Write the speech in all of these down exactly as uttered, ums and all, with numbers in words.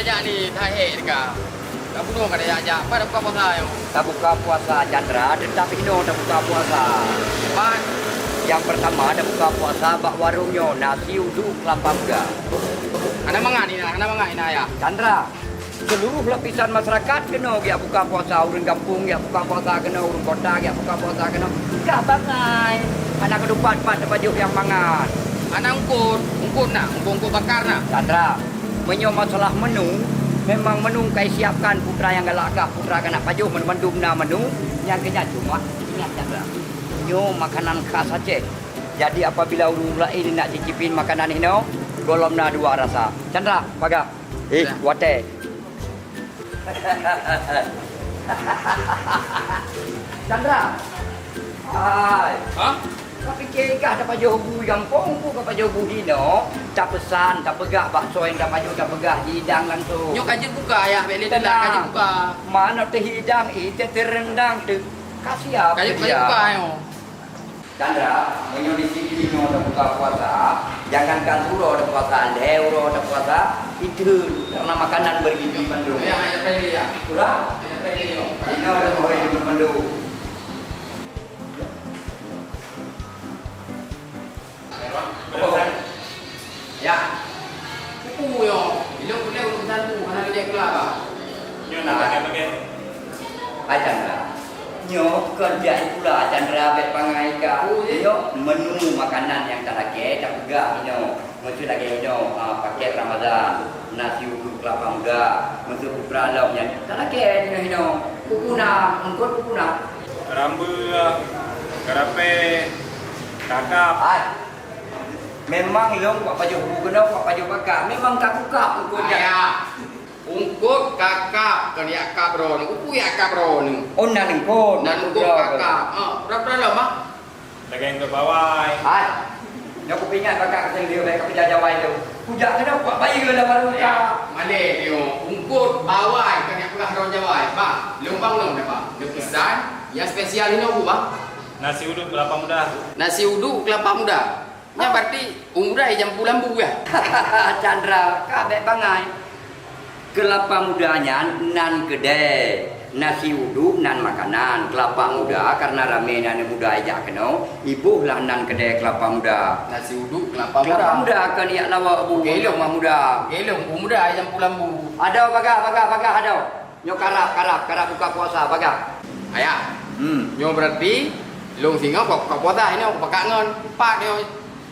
Jak ni, that hek teuka. Ka bunoe ka jak-jak. Pat buka puasa nyoe? Tabuka puasa Chandra, teutap inoe tabuka puasa. Pat? Nyang peurtama tabuka puasa bak warong nyoe, nasi uduk kelapa muda. Hana mangat inan, hana mangat inan, Ayah. Chandra, seluruh lapisan masyarakat keunoe geujak buka puasa, ureuëng gampông geujak buka puasa keunoe, ureuëng kota geujak buka puasa keunoe. Ka bangai. Hana keudroe pat-pat tapajoh nyang mangat. Hana eungkôt, eungkôt na, eungkôt-eungkôt bakar na. Chandra, meunyoe masalah menu, memang menu ka isiapkan putra nyang galak kah, putra keuneuk pajoh, mandum na menu, nyang keu nyan cuma ingat, Chandra, nyoe makanan khas Aceh. Jadi, apabila ureuëng laén nak cicipin makanan inoe, gohlom na dua rasa. Chandra, paga. Eh, ya. Watée. Chandra. Hai. Hah? Tapi keu kah tapajoh bu gampông, bu ka pajoh bu inoe, tapeusan, tapeugah bakso nyang tapajoh, tapeugah hidang langsung. Nyoe ka jeuet buka, Ayah, bèk lé telat, ka jeuet buka. Manoe teuhidang, ite teurendang, teu-, ka siap. Ka jeuet, ka jeuet buka, nyoe. Chandra, meunyoe di sini nyoe tabuka puasa, jangankan uroe tapuasa, lhèe uroe tapuasa, itu karena makanan bergizi bandum. Ya, ya, ya, ya. Kurang? Ya, ya, ya. Inoe ada muhoi bandum. Ya. Kupu nyoe, ilong pulai ureueng satu, hana lé keula ba. Nyoe na ada bagai. Hai Chandra. Nyoe kon jak pula Chandra bèk bangai ka. Oh, ya. Nyoe menu makanan nyang talakèe tapeugah inoe. Meuseu lagèe inoe, ah, pakèt Ramadan, nasi uduk kelapa muda, meuseu putra lom nyan. Talakèe inoe-inoe. Kupu na, eungkôt kupu na. Rambeue, karapèe, kakap. Hai. Memang lôn kupajoh bu keunoe, kupajoh kakap. Memang ka kukap eungkôt nyan. Ayah. Eungkôt kakap, kon jak kap droeneuh. Kupu jak kap droeneuh. Oh, nan eungkôt. Nan eungkôt kakap. Ah, pura-pura lom, ah. Lagèe eungkôt bawai. Hai. Nyoe kupeuingat bak kah keuseuleuh bèk kapeujawai lôn. Kujak keunoe kubayeue lam warông kah. Malèe nyoe, eungkôt bawai kon jak peugah droe jawai. Bah, lôn bang lôn dah, bah. Neupeusan, nyang spesial inoe bu, bah. Nasi uduk kelapa muda. Nasi uduk kelapa muda. Nyan berarti umurai jampu lambu, ya? Chandra, ka bèk bangai. Kelapa muda nyan nan keudè. Nasi uduk nan makanan. Kelapa muda karena ramè aneuk muda ijak keunoe, iboh lah nan keudè kelapa muda. Nasi uduk kelapa muda. Kelapa muda kon jak lawok bu kelapa muda. Oke, lôn. Oke, lôn. Bu muda ai jampu lambu. Adoe bagah, bagah, bagah adoe. Nyoe karab, karab, karab buka puasa, bagah. Ayah. Hmm. Nyoe berarti lôn singoh buka puasa, nyoe pakat ngon empat nyoe.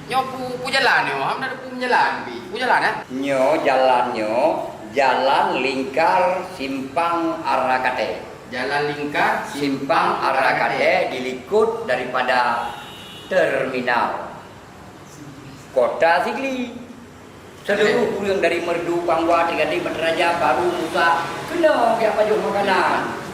Nyoe pu, pu jalan nyoe, hana pu jalan pi. Pu jalan, eh? Nyoe jalan nyoe, Jalan Lingkar Simpang Arakate. Jalan Lingkar Simpang Arakate dilikot daripada terminal Kota Sigli. Seluruh ureueng dari Merdu, Pangwa, Tegadeng, Bataraja, Baru, Musa, keunoe jak pajoh makanan.